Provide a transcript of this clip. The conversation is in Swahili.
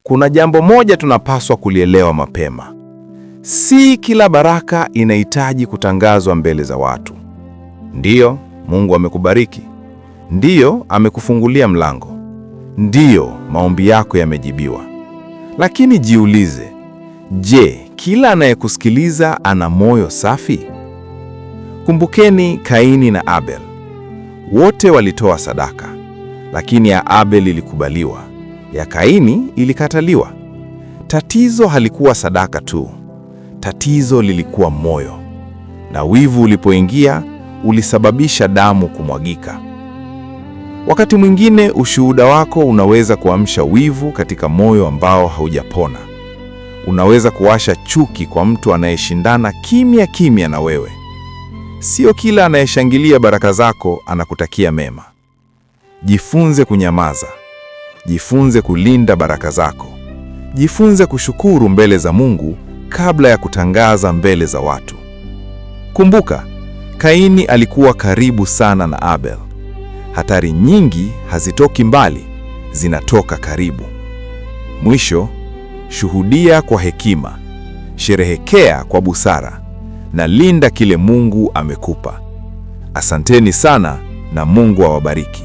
Kuna jambo moja tunapaswa kulielewa mapema. Si kila baraka inahitaji kutangazwa mbele za watu. Ndiyo, Mungu amekubariki. Ndiyo, amekufungulia mlango. Ndiyo, maombi yako yamejibiwa. Lakini jiulize, je, kila anayekusikiliza ana moyo safi? Kumbukeni Kaini na Abel. Wote walitoa sadaka, lakini ya Abel ilikubaliwa, ya Kaini ilikataliwa. Tatizo halikuwa sadaka tu, tatizo lilikuwa moyo. Na wivu ulipoingia, ulisababisha damu kumwagika. Wakati mwingine ushuhuda wako unaweza kuamsha wivu katika moyo ambao haujapona. Unaweza kuwasha chuki kwa mtu anayeshindana kimya kimya na wewe. Sio kila anayeshangilia baraka zako anakutakia mema. Jifunze kunyamaza. Jifunze kulinda baraka zako. Jifunze kushukuru mbele za Mungu kabla ya kutangaza mbele za watu. Kumbuka, Kaini alikuwa karibu sana na Abel. Hatari nyingi hazitoki mbali, zinatoka karibu. Mwisho, shuhudia kwa hekima, sherehekea kwa busara na linda kile Mungu amekupa. Asanteni sana na Mungu awabariki.